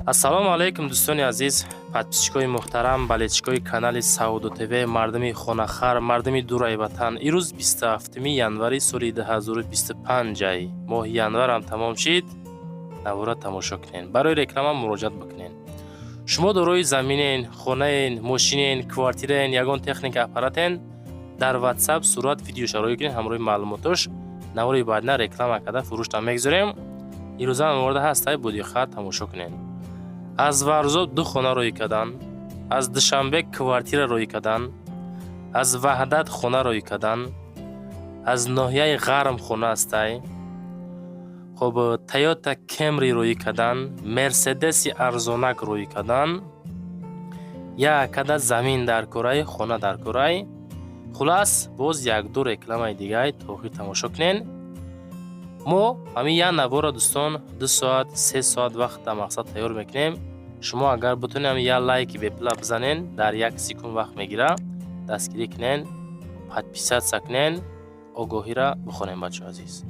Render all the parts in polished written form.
Ассалому алайкум, дӯстони азиз, подписчикои муҳтарам, болельщикои канали Савдо ТВ, мардуми хонахар, мардуми дураи ватан. Ирӯз 27 январи соли 2025. Моҳи январам тамом шид. Навора тамошо кунед, барои реклама муроҷиат бикунед. Шумо дорои заминен, хонаен, мошинен, квартираен, ягон техника, аппаратен, дар Ватсап сурат, видеоша роӣ кунед ҳамроҳи маълумотош. Навори баъдина реклама карда, фурӯшта мегузорем. Ирӯза наворда ҳастай, бо диққат тамошо кунед. Аз Варзоб ду хона роӣ кардан, аз Душанбе квартира роӣ кардан, аз Ваҳдат хона роӣ кардан, аз ноҳияи Ғарм хона ҳастай. Хоб, Тойота Кемри роӣ кардан, Мерседеси арзонак роӣ кардан, якада замин дар кораи, хона дар кораи. Хулас, боз якду рекламаи дигай то охир тамошо кунед. Мо ҳамин як навора, дӯстон, 2 соат, 3 соат вақт дар мақсад тайёр мекунем. Шумо агар бутонед, ҳамин як лайки бепула бизанен, дар як секунд вақт мегира. Дастгирӣ кунен, подписаться кунен, огоҳира бихонем. Бачаҳо азиз,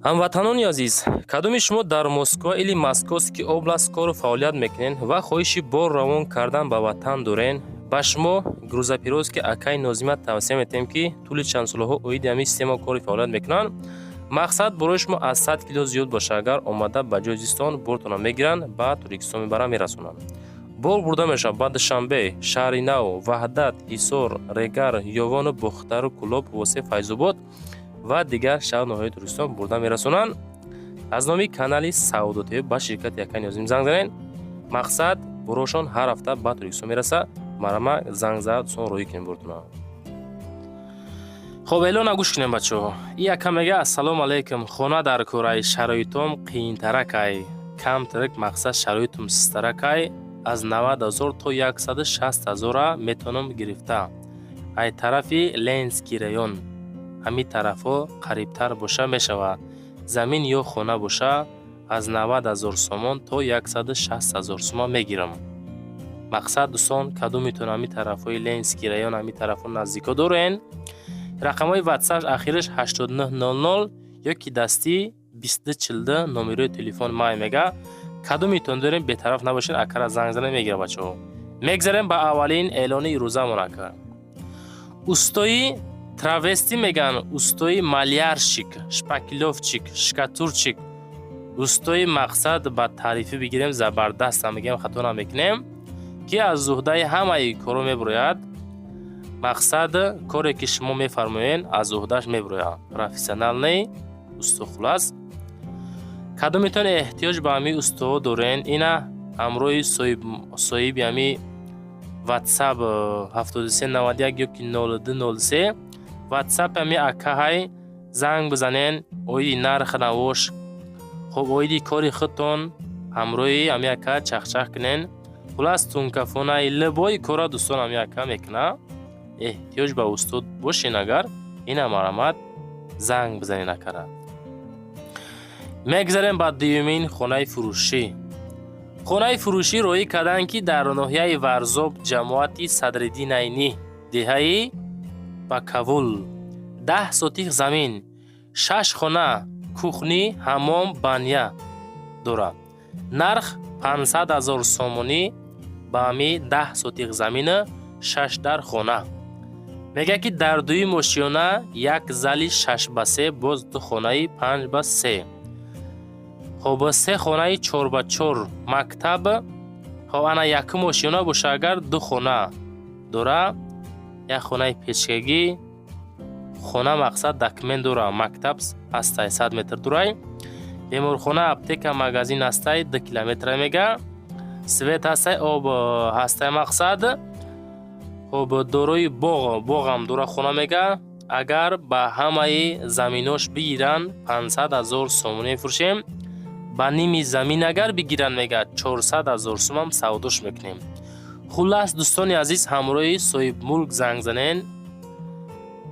ҳамватанони азиз, кадоми шумо дар Москва или Московский область кору фаъолият мекунед ва хоҳиши бор равон кардан ба ватан дорен, ба шумо грузоперевозки акаи Нозима тавсия метиҳем, ки тӯли чанд солаҳо оиди ҳамин система кори фаъолият мекунанд. Мақсад, борои шумо аз 100 кило зиёд боша агар, омада ба ҷои зистон бортона мегиранд, ба Тоҷикистон мебаранд, мерасонанд. Бор бурда мешавад ба Душанбе, Шаҳри Нав, Ваҳдат, Ҳисор, Регар, Ёвону Бохтару Кӯлоб, Восе, Файзобод ва дигар шаҳру ноҳияи Тоҷикистон бурда мерасонанд. Аз номи канали Савдо ТВ ба ширкати акаи Нозим занг занед. Мақсад, борошон ҳар ҳафта ба Тоҷикистон мерасад. Марама занг зад, дӯстон, роҳӣ кунем бортона. Хоб, эълона гӯш кунем, бачаҳо. И яка мега: «Ассалому алайкум, хона дар кораи, шароитом қиинтаракай, камтарак, мақсад, шароитум систаракай, аз 90 000 то 160 000-а метавонам гирифта. Ай тарафи Ленинский район, ҳамин тарафҳо қарибтар боша мешавад. Замин ё хона боша, аз 90 000 сомон то 160 000 сомон мегирам». Мақсад, дӯстон, кадомитон ҳамин тарафҳои Ленинский район, ҳамин тарафҳо наздико дорен, рақамҳои Ватсап ахираш 8900 ё ки дастӣ 2242 номерои телефон май мега. Кадомитон дорем, бетараф набошед, акара занг зана, мегира. Бачаҳо, мегзарем ба аввалин эълони ирӯзамон. Ака устои травести меган, устои малярщик, шпаклёвщик, штукатурщик, устои, мақсад, ба таърифӣ бигирем, забардаста мегӯем, хато намекунем, ки аз уҳдаи ҳамаи коро мебурояд. Мақсад, коре ки шумо мефармоед, аз уҳдаш мебурояд. Профессиональный усто. Хулас, кадометон эҳтиёҷ ба ҳамин устоҳо дорен, ина ҳамроҳи соҳиби ҳами Ватсап 7391 ё ки 0203 Ватсап ҳами акаҳай занг бизанен. Оиди нарх навош, хоб, оиди кори худтон ҳамроҳи ҳами ака чахчах кунен. Хулас, тункафонаи либои кора, дӯстон, ҳами ака мекунад. Эҳтиёҷ ба устод бошен агар, ина марҳамат, занг бизанен акара. Мегзарем ба дуюмин хонаи фурӯшӣ. Хонаи фурӯшӣ роӣ карданд, ки дар ноҳияи Варзоб, ҷамоати Садриддин Айнӣ, деҳаи Бакавул, 10 сотих замин, шаш хона, кухня, ҳаммом, баня дорад. Нарх 500 000 сомонӣ ба ҳами 10 сотих замина, шаш дар хона. Мегӯяд, ки дар дуюм ошёна як зали 6 ба 3, боз ду хонаи 5 ба 3, хоб, се хонаи 4 ба 4, мактаб. Хоб, ана якум ошёна боша агар, ду хона дора, як хонаи печкагӣ, хона, мақсад, документ дора, мактаб ҳастай, 100 метр дурай, беморхона, аптека, магазин ҳастай, 2 километра мега, свет ҳастай, об ҳастай. Мақсад, хоб, дорои боғ, боғам дора хона. Мега, агар ба ҳамаи заминош бигиранд, 500 000 сомонӣ мефурӯшем, ба ними замин агар бигиранд, мега, 400 000 сумам савдош мекунем. Хулас, дӯстони азиз, ҳамроҳи соҳибмулк занг занен.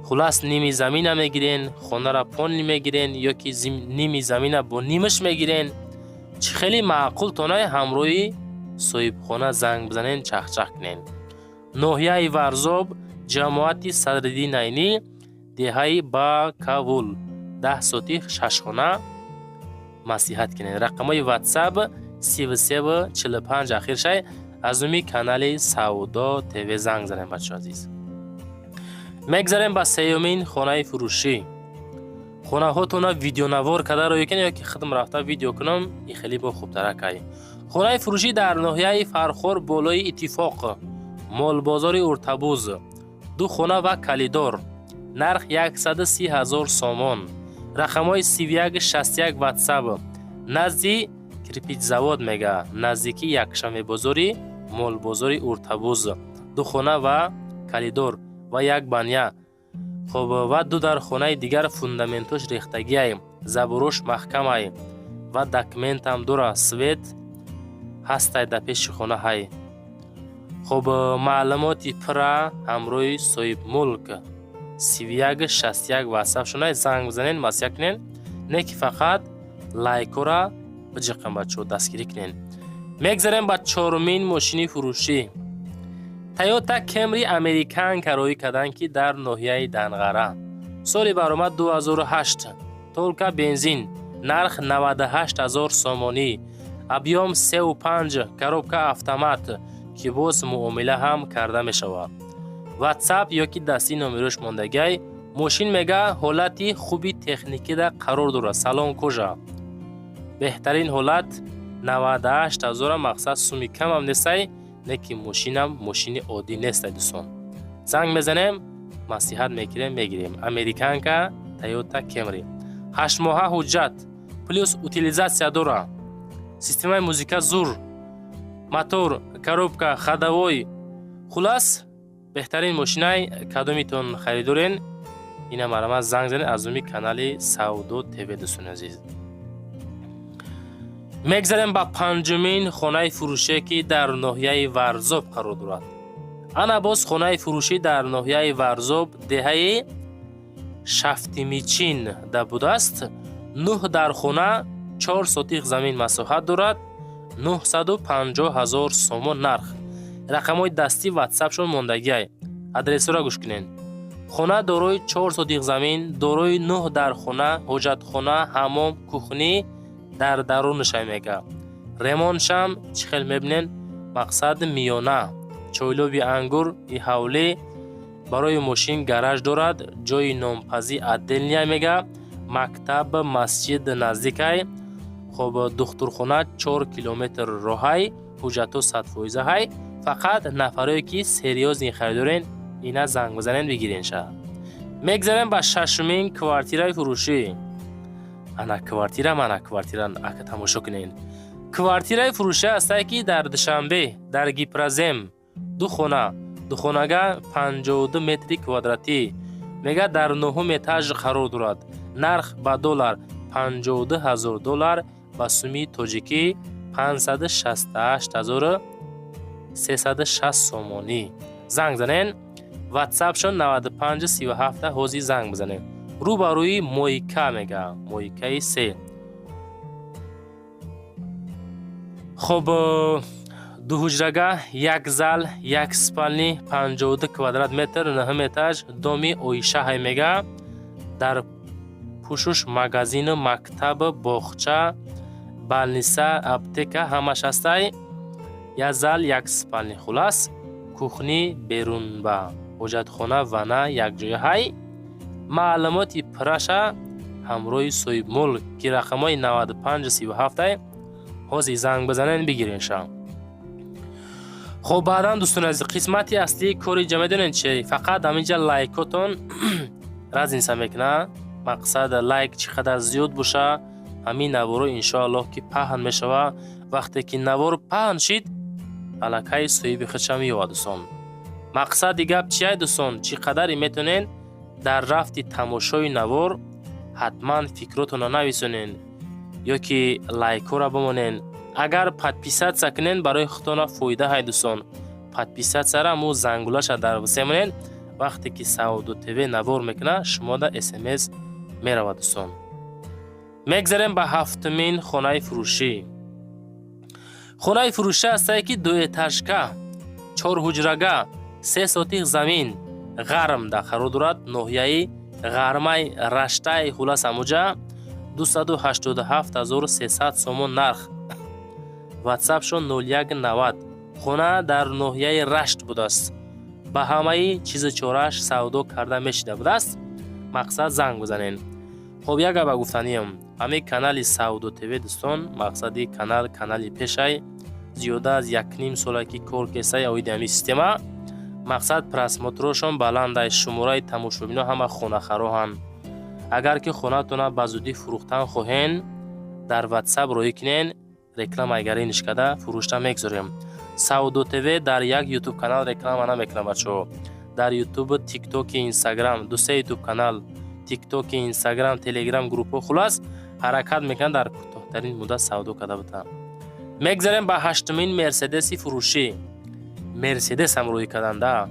Хулас, ними замина мегирен, хонара полный мегирен ё ки ними замина бо нимаш мегирен, чӣ хеле маъқултонай, ҳамроҳи соҳибхона занг бизанен, чахчах кунен. Ноҳияи Варзоб, ҷамоати Садриддин Айнӣ, деҳаи Бакавул, 10 сотих, шашхона. Маслиҳат кунед. Рақамҳои Ватсап 33 45 ахиршай. Аз номи канали Савдо ТВ занг занем, бачаҳо азиз. Мегзарем ба сеюмин хонаи фурӯшӣ. Хонаҳотона видеонавор карда рӯй кунем ё ки худм рафта видео кунам, и хеле бо хубтаракай. Хонаи фурӯшӣ дар ноҳияи Фархор, болои Иттифоқ, молбозори Уртабуз, ду хона ва калидор, нарх 130 ҳазор сомон, рақамҳои 31 61 ватсап, назди кирпичзавод мега, наздики якшанбебозори молбозори Уртабуз, ду хона ва калидор ва як баня. Хоб, ва ду дар хонаи дигар фундаментош рехтагиай, заборош маҳкамай ва документам дора, свет ҳастай, дар пеши хона ҳай. Хоб, маълумоти пурра ҳамроҳи соҳибмулк, 31 61 ватсап шунай, занг бизанен, маслиҳат кунен. Не ки фақат лайкора биҷиқан, бачаҳо, дастгирӣ кунен. Мегзарем ба чорумин мошини фурӯшӣ. Тойота Кемри американка роӣ карданд, ки дар ноҳияи Данғара, соли баромад 2008, только бензин, нарх 98 ҳазор сомонӣ, объём 3,5, коробка автомат, ки боз муомила ҳам карда мешавад. Ватсап ё ки дастӣ номерош мондагиай. Мошин мега ҳолати хуби техникида қарор дорад, салон кожа, беҳтарин ҳолат. 98 ҳазора мақсад суми камам нестай, не ки мошинам мошини оддӣ нестай. Дӯстон, занг мезанем, маслиҳат мекунем, мегирем. Американка Тойота Кемри, ҳаштмоҳа ҳуҷҷат, плюс утилизация дора, системаи музыка зур, мотор, коробка ходовой, хулас беҳтарин мошинай. Кадомитон харидорен, ина марҳамат, занг занед аз номи канали Савдо ТВ. Дӯстони азиз, мегзарем ба панҷумин хонаи фурӯшие, ки дар ноҳияи Варзоб қарор дорад. Ана боз хонаи фурӯшӣ дар ноҳияи Варзоб, деҳаи Шафтимичин да будааст. Нӯҳ дар хона, 4 сотих замин масоҳат дорад, 950 ҳазор сомон нарх, рақамҳои дастӣ ватсапшон мондагиай. Адресҳоро гӯш кунед: хона дорои 4 сотих замин, дорои нӯҳ дар хона, ҳоҷатхона, ҳаммом, кухня дар дарунашай мега. Ремонтшам чӣ хел мебинен, мақсад миёна, чойлоби ангур и ҳавлӣ, барои мошин гараж дорад, ҷои нонпазӣ отдельный мега, мактаб, масҷид наздикай. Хоб, духтурхона 4 километр роҳай, ҳуҷҷатҳо 100%-ҳай. Фақат нафарое ки серьёзный харидорен, ина занг бизанен, бигирен ша. Мегзарем ба шашумин квартираи фурӯшӣ. Ана квартира, мана квартира, ака, тамошо кунед. Квартираи фурӯшӣ ҳастае, ки дар Душанбе, дар Гипрозем, ду хона, духонага 52 метри квадратӣ мега, дар нуҳум этаж қарор дорад. Нарх ба доллар 52 ҳазор доллар, ба суми тоҷикӣ 568 360 сомонӣ. Занг занен, ватсапшон 95 37, ҳозир занг бизанед. Рӯ ба рӯи мойка мега, мойкаи се. Хоб, дуҳуҷрага, як зал, як спальни, 52 квадрат метр, нӯҳум этаж, доми Оишаҳай мега. Дар пӯшуш магазину, мактаб, боғча, больница, аптека ҳамаш ҳастай. Як зал, як спальни, хулас кухня берунба ҳоҷатхона, ванна якҷоя ҳай. Маълумоти пурраша ҳамроҳи соҳибмулк, ки рақамҳои 95 37, ҳозир занг бизанен, бигирен ша. Хоб, баъдан, дӯстони азиз, қисмати аслии кори ҷа медонед чи? Фақат ҳаминҷа лайкотон разница мекунад. Мақсад, лайк чӣ қадар зиёд боша, ҳамин наворо иншоаллоҳ ки паҳн мешава. Вақте ки навор паҳн шид, аллакай соҳиби худша меёбад. Дӯстон, мақсади гап чия? Дӯстон, чӣ қадаре метавонед дар рафти тамошои навор ҳатман фикротонро нависонед ё ки лайкҳоро бимонед. Агар подписаться кунед, барои худтона фоида ҳай. Дӯстон, подписаться-ра мо зангулаша дар монед, вақте ки Савдо ТВ навор мекунад, шумода СМС меравад. Дӯстон, мегзарем ба ҳафтумин хонаи фурӯшӣ. Хонаи фурӯшӣ ҳастае, ки дуэтажка, чорҳуҷрага, 3 сотих замин, Ғармда қарор дорад, ноҳияи Ғармай, Раштай, хулас ҳамуҷа, 287 300 сомон нарх. Ватсапшон 0190. Хона дар ноҳияи Рашт будааст. Ба ҳамаи чизу чорааш савдо карда мешида будааст. Мақсад, занг бизанен. Хоб, як габа гуфтаниям: ҳамин канали Савдо ТВ, дӯстон, мақсади канал, канали пешай, зиёда аз 1,5 сола ки кор кесай оиди ҳамин система. Мақсад, просмотр ошон баландай, шумораи тамошобино ҳама хонахароҳанд. Агар ки хонатона ба зудӣ фурӯхтан хоҳен, дар Ватсап роҳӣ кунен, рекламаи нишкада фурӯшта мегузорем. Савдо ТВ дар як Ютуб канал реклама намекунам, бачаҳо. Дар Ютуб, Тиктоки, Инстаграм, дусе Ютуб канал, Тиктоки, Инстаграм, Телеграм, группҳо, хулас, ҳаракат мекунам дар кӯтоҳтарин муддат савдо карда бутам. Мегзарем ба ҳаштумин мерседеси фурӯшӣ. Мерседес ҳам рӯй карданда.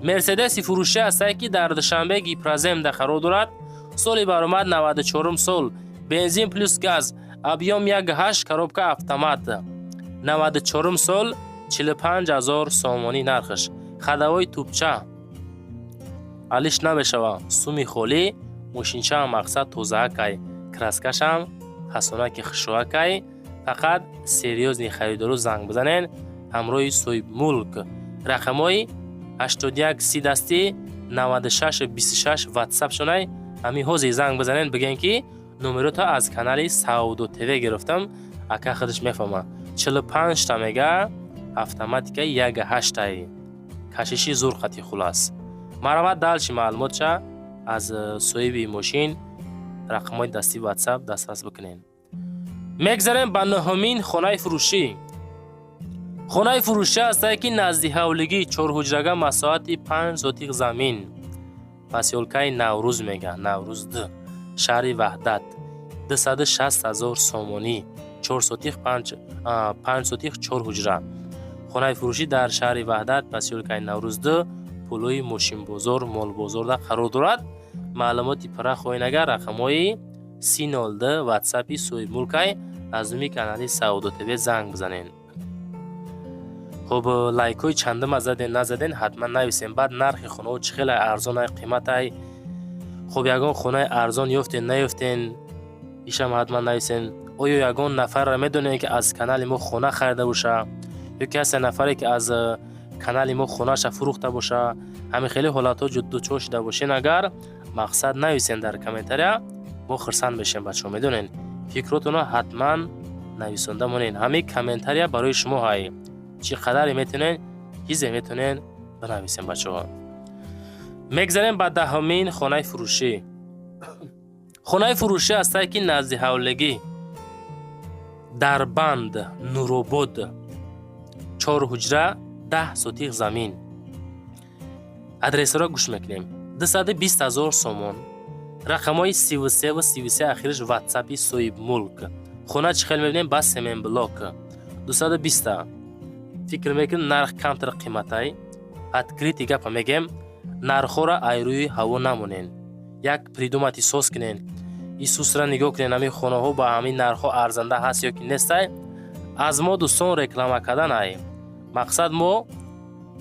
Мерседеси фурӯшӣ ҳастае, ки дар Душанбе Гипроземда қарор дорад. Соли баромад 94 сол, бензин плюс газ, объём 1,8, коробка автомат, 94 сол, 45 ҳазор сомонӣ нархаш. Ходовой тубча алиш намешава, суми холӣ. Мошинчаам, мақсад, тозаакай, краска шам хасонаки хушоакай. Фақат серьёзный харидору занг бизанен, ҳамроҳи соҳибмулк. Рақамҳои 81 30 дастӣ 96 26 ватсап шонай. Ҳамин ҳозир занг бизанен, бигӯен, ки номерото аз канали Савдо ТВ гирифтам. Ака худаш мефаҳма. 45-та мега, автоматикаи 1,8-тай, кашиши зур қати. Хулас, марамат, дальше маълумотша аз соҳиби мошин, рақамҳои дастии ватсап дастрас бикунед. Мегзарем ба нӯҳумин хонаи фурӯшӣ. Хонаи фурӯшӣ ҳастае, ки назди ҳавлигӣ, чорҳуҷрага, масоҳати 5 сотих замин, посёлка и Наврӯз мега, Наврӯз д, шаҳри Ваҳдат, 260 ҳазор сомонӣ, 4 сотих, 5 сотих, чор ҳуҷра. Хонаи фурӯшӣ дар шаҳри Ваҳдат, посёлка и Наврӯз д, пулои мошинбозор, молбозорда қарор дорад. Маълумоти пурра хоҳед, агар рақамҳои 30 02 ватсапи соҳибмулкай, аз номи канали Савдо ТВ занг бизанед. Хуб, лайкҳои чандума заден, назаден, ҳатман нависем. Баъд нархи хонаҳо чӣ хеле арзонай, қиматай. Хуб, ягон хонаи арзон ёфтен, наёфтен, ишам ҳатман нависен. Оё ягон нафарро медонем, ки аз канали мо хона харида боша, ё ки ҳаста нафаре, ки аз канали мо хонаша фурӯхта боша? Ҳамин хеле ҳолатҳо дучор шуда бошен агар, мақсад, нависен дар комментария, мо хурсанд мешем. Бачаҳо, медонен, фикротонро ҳатман нависонда монед. Ҳамин комментария барои шумо ҳай, чӣ қадаре метавонед, чизе метавонед бинависем, бачаҳо. Мегзарем ба 10-умин хонаи фурӯшӣ. Хонаи фурӯшӣ ҳастае, ки назди ҳавлигӣ, Дарбанд, Нуробод, чор ҳуҷра, 10 сотих замин. Адресҳоро гӯш мекунем: 220 ҳазор сомон, рақамҳои 33 33 ахириш ватсапи соҳибмулк. Хона чӣ хел мебинем? Ба цементблок. 220-та фикр мекунем, нарх камтар қиматай. Открытый гапа мегем: нархҳоро айрӯи ҳаво намонен, як придумать и соз кунен. Исусра нигоҳ кунен, ҳамин хонаҳо ба ҳамин нархҳо арзанда ҳаст ё ки нестай. Аз мо, дӯстон, реклама кардан ай мақсад, мо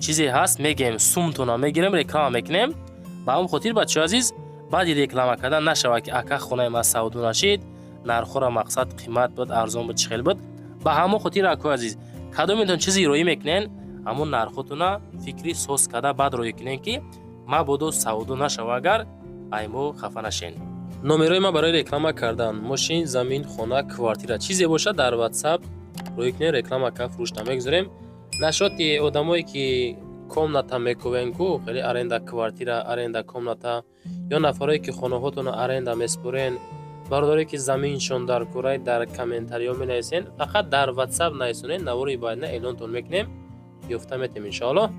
чизе ҳаст мегем, сумтона мегирем, реклама мекунем. Ба ҳамн хотир, бачаҳои азиз, баъди реклама кардан нашавад, ки ака, хонаи ман савдо нашид, нархҳоро, мақсад, қимат буд, арзон буд, чӣ хел буд. Ба ҳамон хотир, акои азиз, кадометон чизе роӣ мекунен, ҳамон нархотона фикри соз карда баъд роӣ кунен, ки мабодо савдо нашава, агар ай мо хафа нашен. Номерои ман барои реклама кардан мошин, замин, хона, квартира, чизе бошад, дар Ватсап роӣ кунен, реклама кард, фурӯш намегузорем. Нашоти одамое, ки комната мекувен ку, хеле аренда квартира, аренда комната, ё нафарое, ки хонаҳотонро аренда меспорен, бародарое, ки заминшон дар курай, дар комментариҳо менависен. Фақат дар Ватсап нависонед, навори баъдина эълонтон мекунем, ёфта метем, иншоаллоҳ.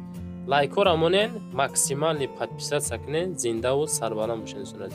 Лайкҳоро монен, максимальный подписаться кунен. Зиндаву сарбаланд бошед, дӯстони азиз.